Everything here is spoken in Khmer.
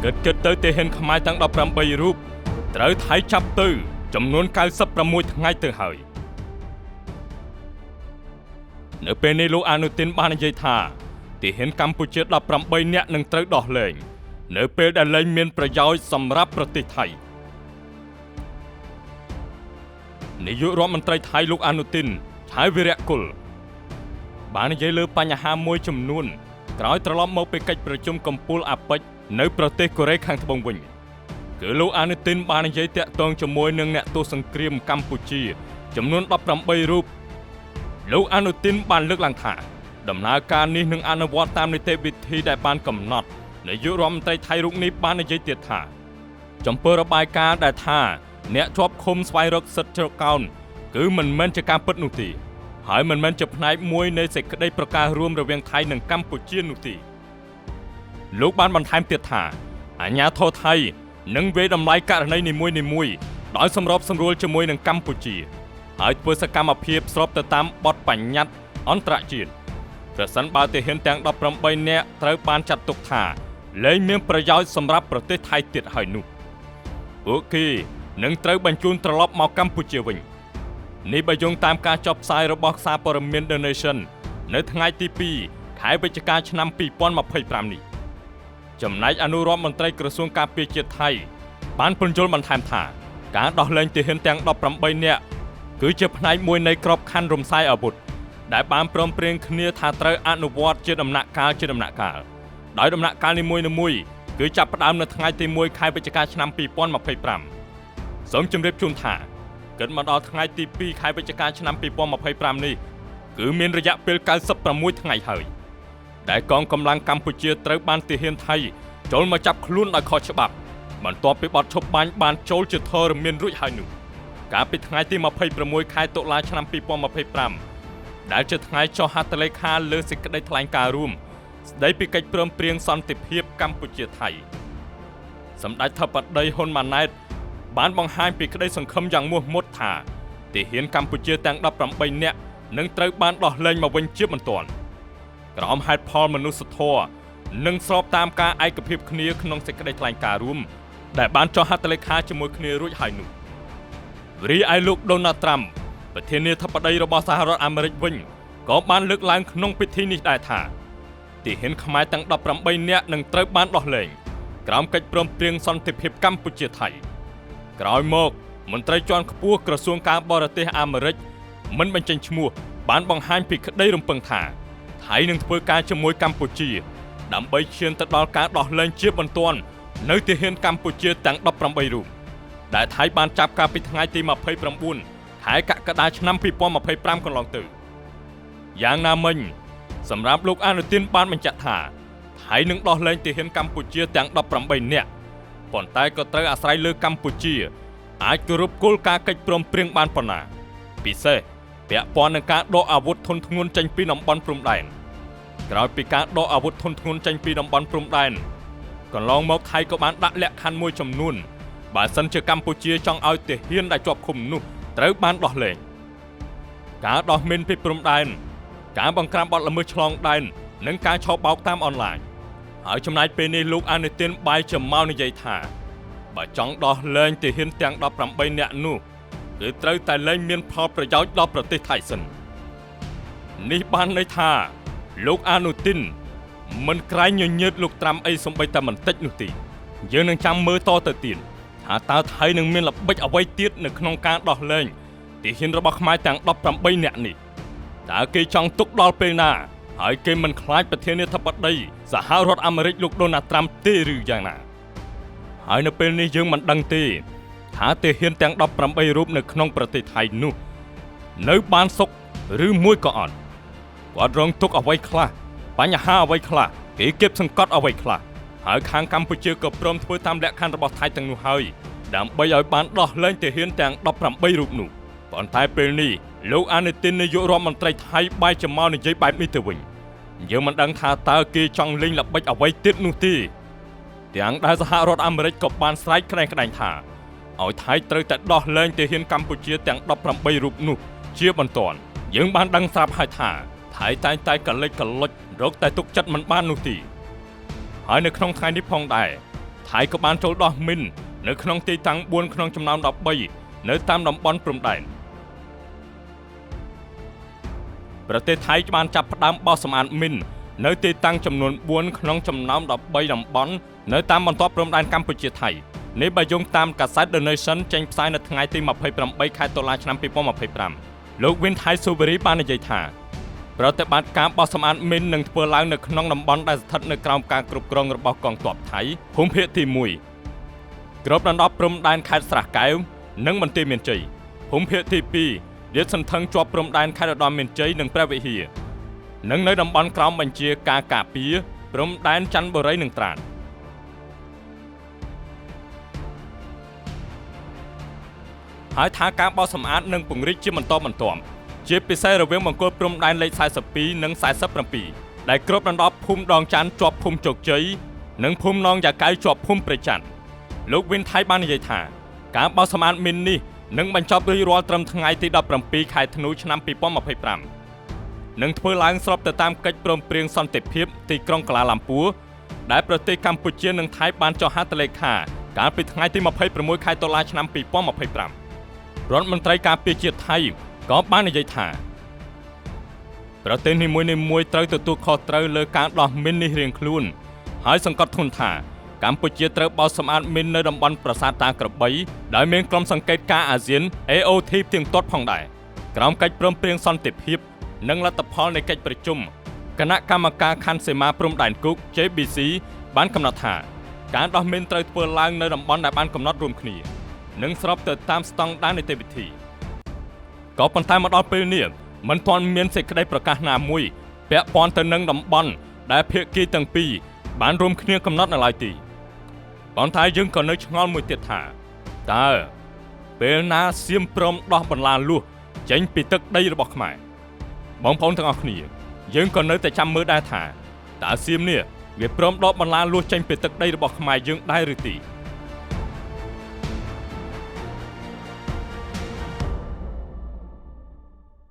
គិតគិតទៅទាហានខ្មែរទាំង18រូបត្រូវថៃចាប់ទៅចំនួន96ថ្ងៃទៅហើយនៅពេលនេះលោកអនុទិនបាននិយាយថាទាហានកម្ពុជា18នាក់នឹងត្រូវដោះលែងនៅពេលដែលលែងមានប្រយោជន៍សម្រាប់ប្រទេសថៃនាយករដ្ឋមន្ត្រីថៃលោកអនុទិនឆាយវីរៈគុលបាននិយាយលើបញ្ហាមួយចំនួនក្រោយត្រឡប់មកពីកិច្ចប្រជុំកំពូលអាប៉ិចនៅប្រទេសកូរ៉េខាងត្បូងវិញគឺលោកអនុទិនបាននិយាយតាក់ទងជាមួយនឹងអ្នកទោសសង្គ្រាមកម្ពុជាចំនួន18រូបលោកអនុទិនបានលើកឡើងថាដំណើរការនេះនឹងអនុវត្តតាមនីតិវិធីដែលបានកំណត់នាយករដ្ឋមន្ត្រីថៃរូបនេះបាននិយាយទៀតថាចំពោះរបាយការណ៍ដែលថាអ្នកជាប់ឃុំស្វែងរកសិទ្ធិជ្រកកោនគឺមិនមែនជាការពិតនោះទេហើយមិនមែនជាផ្នែកមួយនៃសេចក្តីប្រកាសរួមរវាងថៃនិងកម្ពុជានោះទេលោកបានបន្ថែមទៀតថាអាជ្ញាធរថៃនឹងវាយតម្លៃករណីនីមួយៗដោយសម្របសម្រួលជាមួយនឹងកម្ពុជាហើយធ្វើសកម្មភាពស្របទៅតាមបទបញ្ញត្តិអន្តរជាតិប្រសិនបើទាហានទាំង18នាក់ត្រូវបានចាត់ទុកថាលែងមានប្រយោជន៍សម្រាប់ប្រទេសថៃទៀតហើយនោះពួកគេនឹងត្រូវបញ្ជូនត្រឡប់មកកម្ពុជាវិញនេះបើយោងតាមការចុះផ្សាយរបស់សារព័ត៌មាន The Nation នៅថ្ងៃទី2ខែវិច្ឆិកាឆ្នាំ2025នេះចំណែកអនុរដ្ឋមន្ត្រីក្រសួងការពារជាតិថៃបានពន្យល់បន្ថែមថាការដោះលែងទាហានទាំង18នាក់គឺជាផ្នែកមួយនៃក្របខ័ណ្ឌរំសាយអាវុធដែលបានព្រមព្រៀងគ្នាថាត្រូវអនុវត្តជាដំណាក់កាលជាដំណាក់កាលដោយដំណាក់កាលនីមួយៗគឺចាប់ផ្ដើមនៅថ្ងៃទី1ខែវិច្ឆិកាឆ្នាំ2025សូមជម្រាបជូនថាគិតមកដល់ថ្ងៃទី2ខែវិច្ឆិកាឆ្នាំ2025នេះគឺមានរយៈពេល96ថ្ងៃហើយដែលកងកម្លាំងកម្ពុជាត្រូវបានទាហានថៃចូលមកចាប់ខ្លួនដោយខុសច្បាប់បន្ទាប់ពីបទឈប់បាញ់បានចូលជាធរមានរួចហើយនោះកាលពីថ្ងៃទី26ខែតុលាឆ្នាំ2025ដែលជាថ្ងៃចុះហត្ថលេខាលើសេចក្តីថ្លែងការណ៍រួមស្តីពីកិច្ចព្រមព្រៀងសន្តិភាពកម្ពុជាថៃសម្ដេចធិបតីហ៊ុនម៉ាណែតបានបង្ហាញពីក្តីសង្ឃឹមយ៉ាងមោះមុតថាទាហានកម្ពុជាទាំង18នាក់នឹងត្រូវបានដោះលែងមកវិញជាបន្ទាន់ក្រោមហេតុផលមនុស្សធម៌និងស្របតាមការឯកភាពគ្នាក្នុងសេចក្តីថ្លែងការណ៍រួមដែលបានចុះហត្ថលេខាជាមួយគ្នារួចហើយនោះរីឯលោកដូណាល់ត្រាំប្រធានាធិបតីរបស់សហរដ្ឋអាមេរិកវិញក៏បានលើកឡើងក្នុងពិធីនេះដែរថាទាហានខ្មែរទាំង18នាក់នឹងត្រូវបានដោះលែងក្រោមកិច្ចព្រមព្រៀងសន្តិភាពកម្ពុជាថៃក្រោយមកមន្ត្រីជាន់ខ្ពស់ក្រសួងការបរទេសអាមេរិកមិនបញ្ចេញឈ្មោះបានបង្ហាញពីក្តីរំពឹងថាថៃនឹងធ្វើការជាមួយកម្ពុជាដើម្បីឈានទៅដល់ការដោះលែងជាបន្ទាន់នៅទាហានកម្ពុជាទាំង18រូបដែលថៃបានចាប់កាលពីថ្ងៃទី29ខែកក្កដាឆ្នាំ2025កន្លងទៅយ៉ាងណាមិញសម្រាប់លោកអនុទិនបានបញ្ជាក់ថាថៃនឹងដោះលែងទាហានកម្ពុជាទាំង18នាក់ប៉ុន្តែក៏ត្រូវអាស្រ័យលើកម្ពុជាអាចគោរពគោលការណ៍កិច្ចព្រមព្រៀងបានប៉ុណ្ណាពិសេសពាក់ព័ន្ធនឹងការដកអាវុធធុនធ្ងន់ចេញពីតំបន់ព្រំដែនក្រោយពីការដកអាវុធធុនធ្ងន់ចេញពីតំបន់ព្រំដែនកន្លងមកថៃក៏បានដាក់លក្ខខណ្ឌមួយចំនួនបើសិនជាកម្ពុជាចង់ឲ្យទាហានដែលជាប់ឃុំនោះត្រូវបានដោះលែងការដោះមីនពីព្រំដែនការបង្ក្រាបបទល្មើសឆ្លងដែននិងការឆបោកតាមអនឡាញហើយចំណែកពេលនេះលោកអនុទិនបាយជាមកនិយាយថាបើចង់ដោះលែងទាហានទាំង18នាក់នោះគឺត្រូវតែលែងមានផលប្រយោជន៍ដល់ប្រទេសថៃសិននេះបានន័យថាលោកអនុទិនមិនក្រែងញញើតលោកត្រាំអីសំបីតែបន្តិចនោះទេយើងនឹងចាំមើលតទៅទៀតថាតើថៃនឹងមានល្បិចអ្វីទៀតនៅក្នុងការដោះលែងទាហានរបស់ខ្មែរទាំង18នាក់នេះតើគេចង់ទុកដល់ពេលណាហើយគេមិនខ្លាចប្រធានាធិបតីសហរដ្ឋអាមេរិកលោកដូណាល់ត្រាំទេឬយ៉ាងណាហើយនៅពេលនេះយើងមិនដឹងទេថាទាហានទាំង18រូបនៅក្នុងប្រទេសថៃនោះនៅបានសុខឬមួយក៏អត់គាត់រងទុក្ខអ្វីខ្លះបញ្ហាអ្វីខ្លះគេគៀបសង្កត់អ្វីខ្លះហើយខាងកម្ពុជាក៏ព្រមធ្វើតាមលក្ខខណ្ឌរបស់ថៃទាំងនោះហើយដើម្បីឲ្យបានដោះលែងទាហានទាំង18រូបនោះប៉ុន្តែពេលនេះលោកអនុទិននាយករដ្ឋមន្ត្រីថៃបែរជាមកនិយាយបែបនេះទៅវិញយើងមិនដឹងថាតើគេចង់លេងល្បិចអ្វីទៀតនោះទេទាំងដែលសហរដ្ឋអាមេរិកក៏បានស្រែកក្លែងៗថាឲ្យថៃត្រូវតែដោះលែងទាហានកម្ពុជាទាំង18រូបនោះជាបន្ទាន់យើងបានដឹងស្រាប់ហើយថាថៃតែងតែកលិចកលុចរកតែទុកចិត្តមិនបាននោះទេហើយនៅក្នុងថ្ងៃនេះផងដែរ ថៃក៏បានចូលដោះមីននៅក្នុងទីតាំង4ក្នុងចំណោម13នៅតាមតំបន់ព្រំដែនប្រទេសថៃបានចាប់ផ្ដើមបោសសម្អាតមីននៅទីតាំងចំនួន4ក្នុងចំណោម13តំបន់នៅតាមបន្ទាត់ព្រំដែនកម្ពុជាថៃនេះបើយោងតាមកាសែត The Nation ចេញផ្សាយនៅថ្ងៃទី28ខែតុលាឆ្នាំ2025លោកវិនថៃស៊ូវេរីបាននិយាយថាប្រតិបត្តិការបោសសម្អាតមីននឹងធ្វើឡើងនៅក្នុងតំបន់ដែលស្ថិតនៅក្រោមការគ្រប់គ្រងរបស់កងទ័ពថៃភូមិភាគទី1គ្របដណ្ដប់ព្រំដែនខេត្តស្រះកែវនិងបន្ទាយមានជ័យភូមិភាគទី2លាតសន្ធឹងជាប់ព្រំដែនខេត្តឧត្តរមានជ័យនិងព្រះវិហារនិងនៅតំបន់ក្រោមបញ្ជាការការពារព្រំដែនច័ន្ទបុរីនិងត្រាតហើយថាការបោសសម្អាតនិងពង្រីកជាបន្តបន្ទាប់ជាពិសេសរវាងបង្គោលព្រំដែនលេខ42និង47ដែលគ្របដណ្ដប់ភូមិដងច័ន្ទជាប់ភូមិជោគជ័យនិងភូមិនងយ៉ាកៅជាប់ភូមិព្រៃច័ន្ទលោកវិនថៃបាននិយាយថាការបោសសម្អាតមីននេះនឹងបញ្ចប់រួចរាល់ត្រឹមថ្ងៃទី17ខែធ្នូឆ្នាំ2025នឹងធ្វើឡើងស្របទៅតាមកិច្ចព្រមព្រៀងសន្តិភាពទីក្រុងកាឡាឡាំពួរដែលប្រទេសកម្ពុជានិងថៃបានចុះហត្ថលេខាកាលពីថ្ងៃទី26ខែតុលាឆ្នាំ2025រដ្ឋមន្ត្រីការពារជាតិថៃក៏បាននិយាយថាប្រទេសនីមួយៗត្រូវទទួលខុសត្រូវលើការដោះមីននេះរៀងខ្លួនហើយសង្កត់ធ្ងន់ថាកម្ពុជាត្រូវបោសសម្អាតមីននៅតំបន់ប្រាសាទតាក្របីដោយមានក្រុមសង្កេតការណ៍អាស៊ាន AOT ផ្ទៀងផ្ទាត់ផងដែរក្រោមកិច្ចព្រមព្រៀងសន្តិភាពនិងលទ្ធផលនៃកិច្ចប្រជុំគណៈកម្មការខណ្ឌសីមាព្រំដែនគោក JBC បានកំណត់ថាការដោះមីនត្រូវធ្វើឡើងនៅតំបន់ដែលបានកំណត់រួមគ្នានិងស្របទៅតាមស្តង់ដារនីតិវិធីក៏ប៉ុន្តែមកដល់ពេលនេះមិនទាន់មានសេចក្តីប្រកាសណាមួយពាក់ព័ន្ធទៅនឹងតំបន់ដែលភាគីទាំងពីរបានរួមគ្នាកំណត់នៅឡើយទេប៉ុន្តែយើងក៏នៅឆ្ងល់មួយទៀតថាតើពេលណាសៀមព្រមដោះបន្លាលួសចេញពីទឹកដីរបស់ខ្មែរបងប្អូនទាំងអស់គ្នាយើងក៏នៅតែចាំមើលដែរថាតើសៀមនេះវាព្រមដកបន្លាលួសចេញពីទឹកដីរបស់ខ្មែរយើងដែរឬទេ?